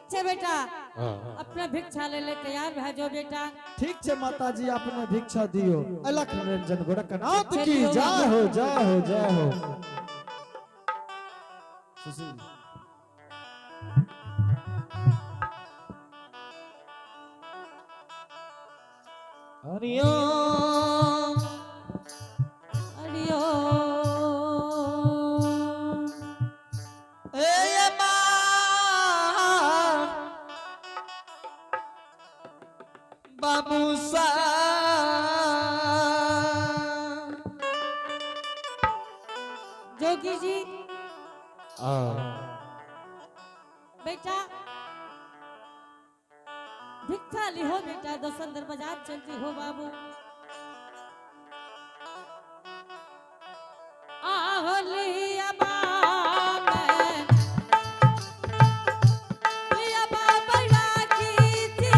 ठीक छै बेटा, अपना भिक्षा ले ले तैयार भए जाओ बेटा। ठीक छै माताजी, अपने भिक्षा दियो। अलख निरंजन गोरखनाथ की जय हो, जय हो, जय हो। सुशील हरिओम हरिओम। ए माँ बाबू सा जोगी जी बेटा भिक्षा लिहो बेटा, दोसर दरवाजा चल जी हो बाबू। आहो लिया बाबा, लिया बाबा राखी जी।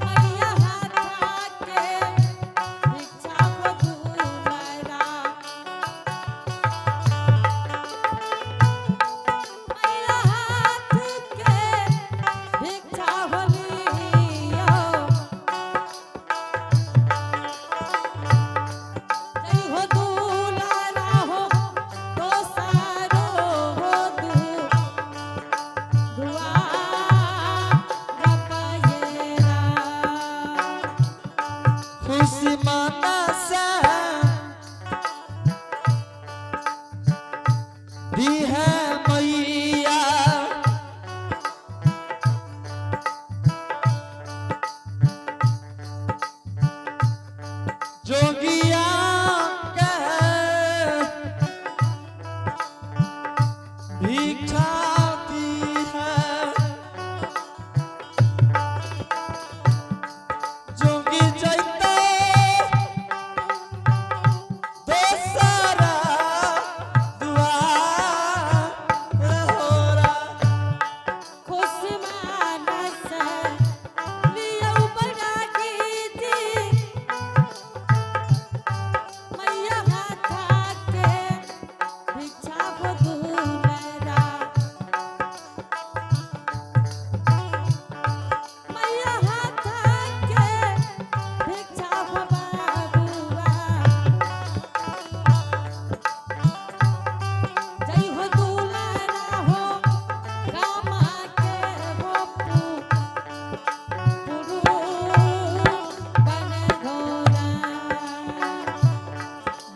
मैया हाथा के भिक्षा हो दुलारा, मैया हाथ के भिक्षा हो लियो। जय हो दुलारा हो दोसारो हो दु दुआ रपायेरा। खुशी माना सा दी है मैया, जोगिया के भिक्षा दी है, जोगी जैता दोसरा दुआर होरा। खुश मानस लियौ बड़ा जी, मैया हाथा के भिक्षा हो दुलरा, मैया हाथा के भिक्षा हो बाबुआ। जय हो दुलारा हो गामा के हो पुरु बन घोरा।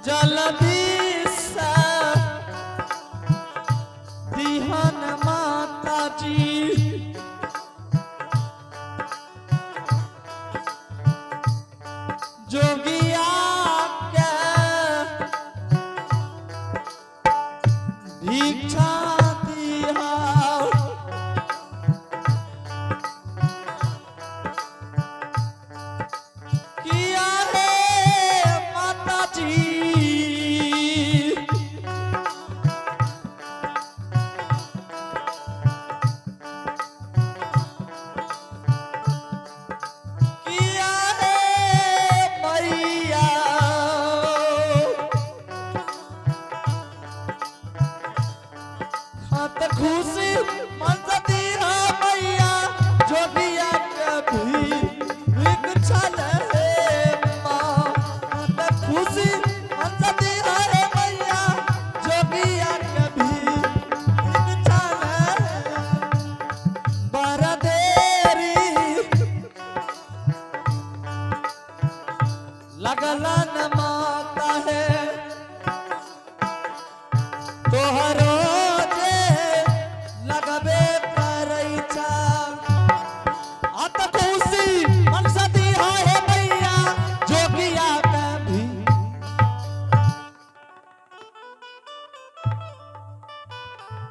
जलदी से दिहन माता जी, जोगिया के भिक्षा दिहा। किया है माता जी, किया है मैया, हाँ तो खुशी मन से दिहा मैया, जोगिया कभी भिक्षा ले माँ। हाँ तो खुशी मन से दिहा है मैया, जोगिया कभी भिक्षा ले। बड़ा देरी लगलन माता है, तोहरो जे लगबे करै छा। अत खुशी मन से दिहा है मैया, जोगिया कभी।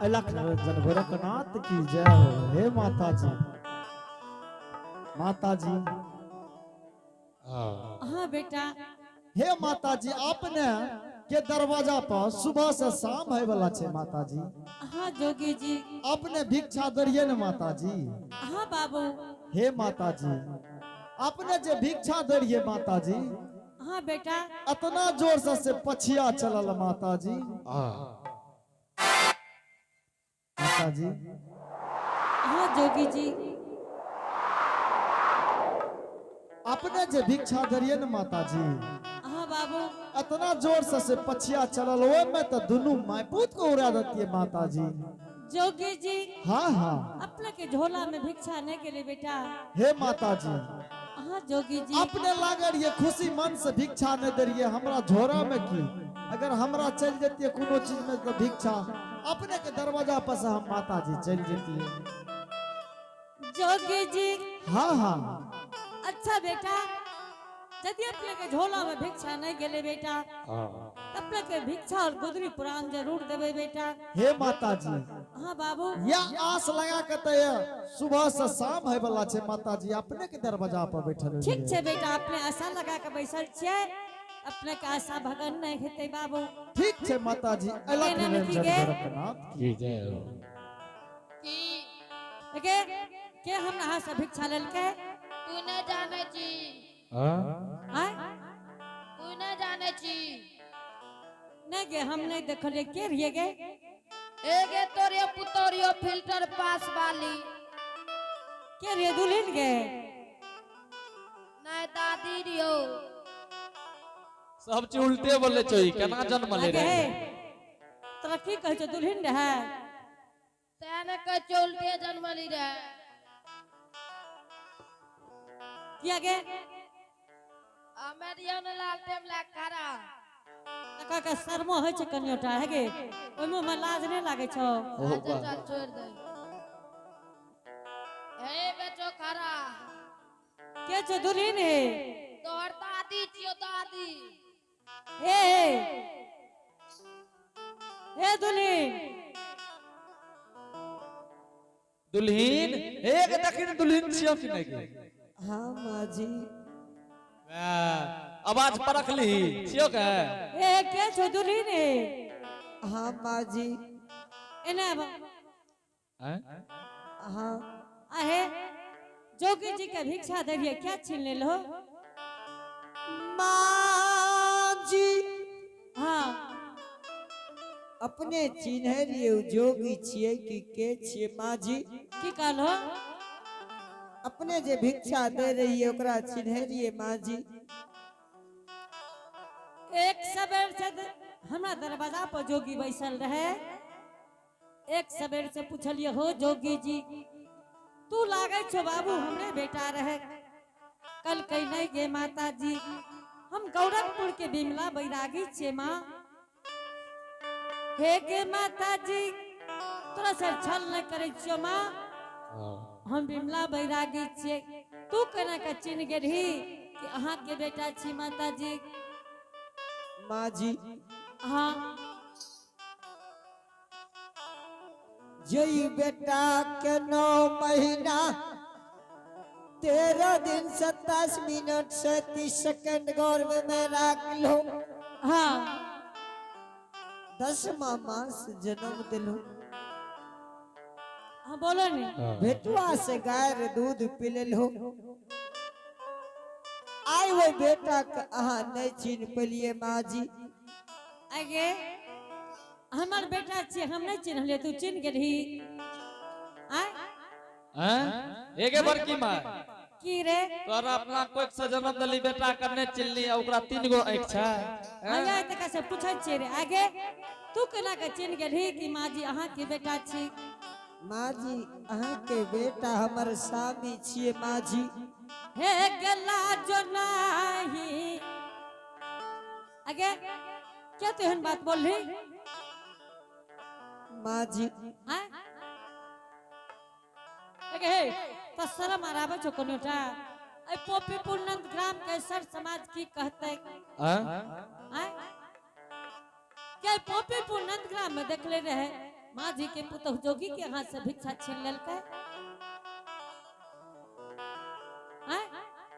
अलख निरंजन गोरखनाथ की जय हो। हे माता जी, माता जी। हाँ बेटा। हे माता जी, अपने के दरवाजा पर सुबह से शाम है वाला छे माता जी। हाँ जोगी जी। अपने भिक्षा दरिये ने माता जी। हाँ बाबू। हे माता जी, अपने जे भिक्षा दरिये माता जी, हाँ बेटा। अतना जोर से पछिया चलल माताजी। माताजी। हाँ जोगी जी। अपने जे भिक्षा दरिये न माताजी। हाँ बाबू। अतना जोर से पछिया चलल ओय में तो दुनू माय पूत को उड़ा देती माताजी। जोगी जी। हाँ हाँ। अपने के झोला में भिक्षा नहीं गेले बेटा। हे माताजी। हाँ जोगी जी। अपने लागे रहिए खुशी मन से भिक्षा नहीं दे रहिए हमरा झोरा में की अगर हमरा चल जतिए कोनो चीज में तो भिक्षा अपने के दरवाजा पर से हम माताजी चल जतिए। जोगी जी। हाँ हाँ। अच्छा बेटा, यदि अपने के झोला में भिक्षा नहीं गेले बेटा, अपने के भिक्षा और गुदरी पुराण जरूर देवे बेटा। हे माताजी। हाँ बाबू। या आस लगा के तो ये सुबह से शाम है वाला छे माताजी अपने के दरवाजा पर बैठल ठीक छे बेटा, अपने आशा लगा के बैसल छे, अपने के आशा भगन नहीं हेते बाबू। ठीक छे माताजी। अलख केना लिखी निरंजन गे? गोरखनाथ की जय हो। की के के हम अहाँ से भिक्षा लेलकै? तू नहि जानै छी। हाँ? आय? तू नहि जानै छी। नहीं गे, हम नहीं देखलिए के रहिए गे? एगे तोरे पुतोरियो फिल्टर पास वाली। के रहिए दुल्हन गे? नहीं दादी रियो। सब चीज उल्टे बोले छो, केना जन्म ले आगे रहे? हे, तोरा की कहै छौ दुल्हन रहे? तें ने कहै छौ उल्टे जन्मली रहे। किया गे? हमे रियो ने लाल टेम लए खड़ा। तका के शर्मो होइ छै कनियोटा हे गे, ओहिमे मे लाज नहि लागै छौ? अच्छा चल छोड़ दे। हे बेचो खड़ा। के छौ दुल्हन हे? तोहर दादी छियो दादी। हे हे हे दुल्हन। दुल्हीन एक दखिन दुल्हीन छियो कि नहीं गे? हाँ माँ जी। आवाज परख ली छियो के? हे के छौ दुल्हन हे? हाँ माँ जी। एने आब। हैं? हाँ। आहे जोगी जी के भिक्षा दे रहिए, क्या छीन लेल हो? माँ जी। हाँ। अपने चिन्ह रहिए जोगी छिए कि के छिए माँ जी? की कहलो? अपने जे भिक्षा दे रही है ओकरा चिन्ह रहिए माँ जी? एक सवेर से हमरा दरवाजा पर जोगी बैसल रहे, एक सवेर से पूछलिए हो जोगी जी तू लागे छो बाबू हमरे बेटा रहे। कल कही नहीं गे माता जी, हम गोरखपुर के बिमला बैरागी छे माँ। हे गे माता जी तोरा से छल नहीं करे छियो माँ, हम बिमला बैरागी छे, तू केना के चिन्ह गेलही कि अहाँ के बेटा छी माता जी? माँ जी। हाँ। जई बेटा के 9 महीना 13 दिन 27 मिनट 37 सेकंड गर्भ में राख लो। हाँ। 10वां मास जन्म दिलो। हाँ बोलो ने। बेटुआ से गाय दूध पी लेलो। आइ वो बेटा के अहाँ नहीं चिन्ह पेलिए माँ जी। आगे हमार बेटा छी, हम नहीं चिन्हलिए, तू चिन्ह गेलही? आय? हैं? एगे बड़की माँ। की रे? तोरा अपना कोई से जन्म दली बेटा करने चिल्ली आ ओकरा 3 गो आँख छै। आया तक से पूछै छियै रे, आगे तू केना के चिन्ह गेलही कि माँ जी अहाँ के बेटा छी? माँ जी अहाँ के बेटा हमर स्वामी छिए माँ जी। हे गला जो नाही। आगे क्या तू एहन बात बोलली? माँ जी। आय? आगे हे तो शरम आराबे छौ कोनोटा। ऐ पोपीपुर नंद ग्राम के सर समाज की कहते? हैं? आय? क्या पोपीपुर नंद ग्राम में देखले रहे माँ जी के पुतोह जोगी के हाथ से भिक्षा छीन लेलकै? आय?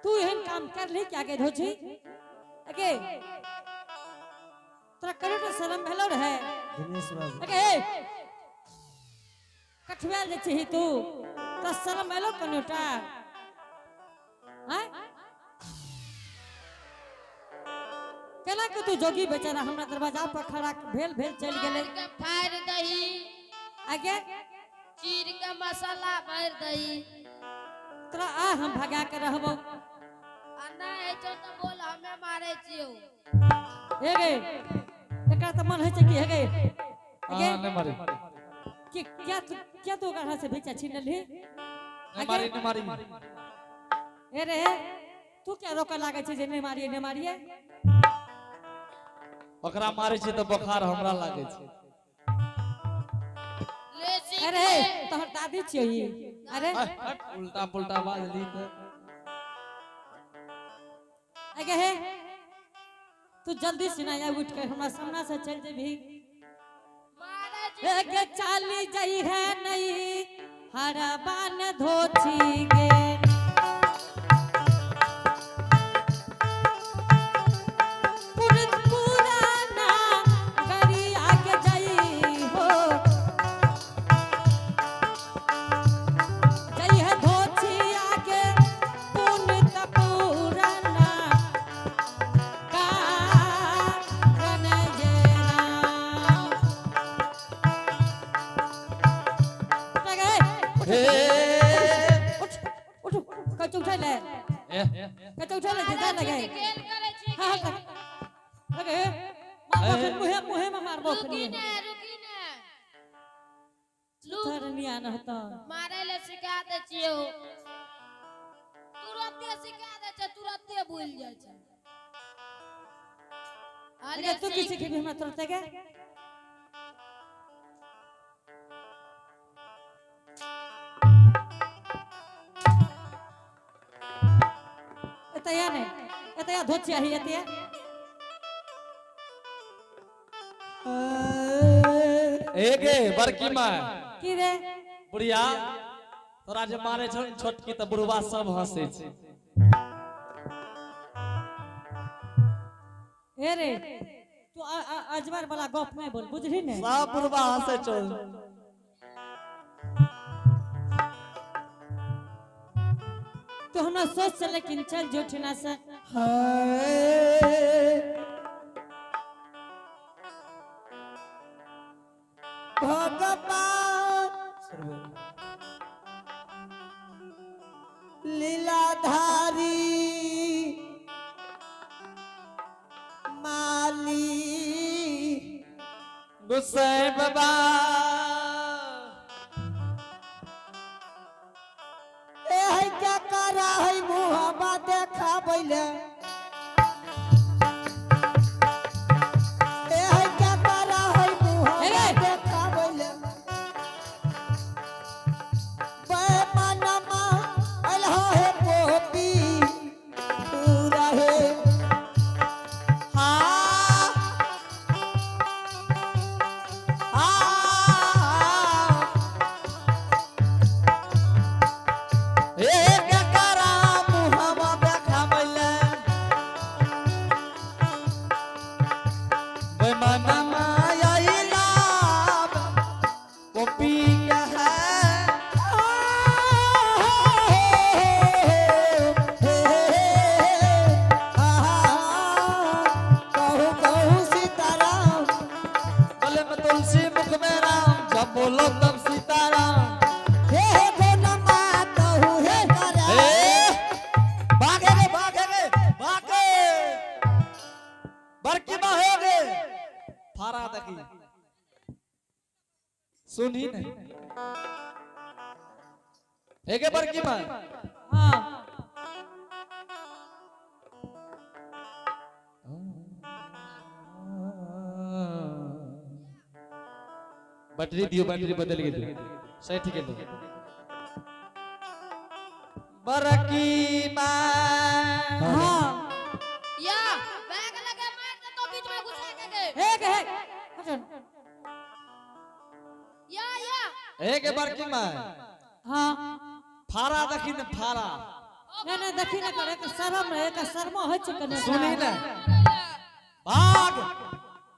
तू एहन काम कर ली कि आगे धोजी? आगे तोरा करोड़ शरम भेलो रहे? दिनेश बाबू। आगे हे कठुआल जे छी तू तो शरम एलो कोनोटा? आय? के तू जोगी बेचारा हमरा दरवाजा पर खड़ा भेल भेल चलि गेलै। मार के फाड़ि दही। आगे चीर के मसाला भरि दही। तोरा आ हम भगा के रहबो। आ नहि होइ छौ तऽ बोल, हमे मारै छियौ। हे गे, एकरा तऽ मन होइ छै कि हे गे, हाँ, नहीं मारी। कि क्या तू ओकरा हाथ से भिक्षा छीन लेलही? नहीं मारी, नहीं मारी। हे रे, तू क्या रोकऽ लागै छै जे नहि मारिए, नहि मारिए? ओकरा मारै छै तऽ बोखार हमरा लागै छै। ले सीख अरे ले। तोहर दादी छियै ई। अरे उल्टा पुल्टा बाजली तऽ। अगे हे, तू जल्दी से ना उठ के हमरा सामना से चल जेबही। मारै छी। एक चाली जई है नहीं हरा बान धोछी गे। पुराना गरी आके जई हो, जई है धोछी आके पुन पुराना कारण जे राम। हे। उठ उठ, कच्चो उठा ले। ए, कच्चो उठा ले, जा लगे। खेल करै छी। हाँ, हाँ, लगे। मारबो फिर मुहे मुहे में मारबो फिर। रुकी ने, रुकी ने। लू। थरनिया नहता। मारै ले सिखा दै छियौ। तुरते सिखा दै छै, तुरते भूलि जाइ छै। अरे तू की सिखेबी हमरा तुरते के? एतया नहीं, एतया धोचिया ही एतया। ए गे बड़की माय। की रे? बुढ़िया तोरा जे मारे छौ ने छोटकी तऽ बुढ़वा सब हंसै छै। ए रे, तू अजबर वाला गप नहीं बोल, बुझली ने? सब बुढ़वा हंसै छौ। तू हमरा सोच से लेकिन चल जो ठिना से। भगवान लीलाधारी माली गुस्से बाबा। ए है क्या करा है मुहबा देखाबैले, ए है क्या करा है मुहबा ए! देखाबैले। बेमनमा अल्हा है पोपी पूरा है। हाँ, हाँ। एक करा मुहवा देखाबैले। बेमनमा अइला गोपी के है। कहू कहू सीताराम। गले में तुलसी मुख में राम, जब बोलो तब सीताराम। हे हे गोनमा कहू हे करा। ए, भागे गे, भागे गे, भागे। बड़की माँ हो गे। फारा देखी। सुनी नहीं। एके बड़की माँ। हाँ। बैटरी दियो, बैटरी बदल गेली, सठि गेली। बड़की माँ। हाँ। या बैग लगे मार दे तो बीच में घुसा के गए। हे गे, हे। हटन। या या। एके बड़की माँ। हाँ। फारा देखी ने फारा। नहीं नहीं, देखी ना करे, एक शर्म है, एक शर्म हो छै कने। सुनी ने। भाग।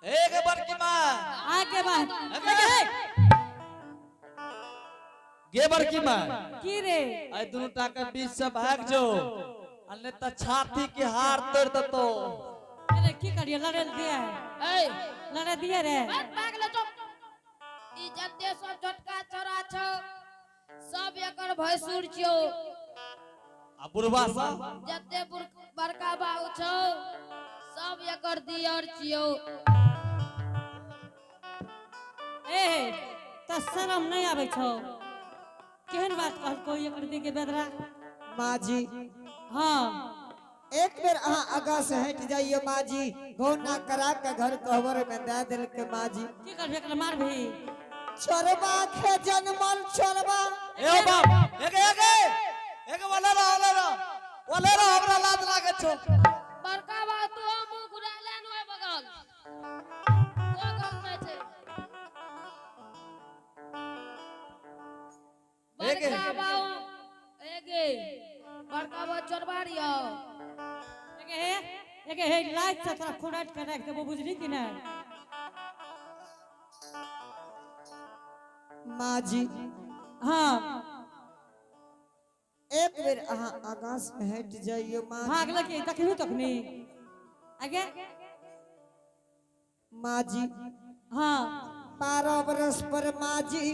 एक बड़की माँ। आगे बढ़। हे। गे बड़की माँ। की रे? आई दुनू टा के बीच से भाग जो, आ नहीं त छाती के हार तोड़ देतो। चले की करिए लड़े दिए। ए। लड़े दिए रे। बस भाग ले चुप। ई जते सब छोटका छोरा छौ, सब एकर भैंसुर छियौ। आ बुढ़वा सब? जते बड़का बाबू छौ, सब एकर दियर छियौ। ए, त शरम नहीं आबै छौ? केहन बात कहलको एकर दी के बेदरा? माँ जी। हाँ। एक बेर अहाँ आगा से हट जाइए माँ जी, गौना करा के घर कहबर में दे दिल के माँ जी। की करबे, एकरा मारबी? चोरबा के जनमल चोरबा। ए बाप, एक एक एक वाला रह, वाला रह, वाला रह, हमरा लाज लागे छौ। बड़का बाबू, तू मुंह घुरा ले न ओइ बगल। कोई गप नहि छै। बड़का बाबू, ए गे, बड़का बाबू चोरबा रियौ। एके हे, एके हे, लाज से तोरा खुराट के राख देबो, बुझली कि नहीं? माँ जी। हाँ। एक बेर अहाँ आगा से हट जाइए माँ जी। भाग लगे तखनी तखनी आगे। माँ जी। हाँ। 12 बरस पर माँ जी।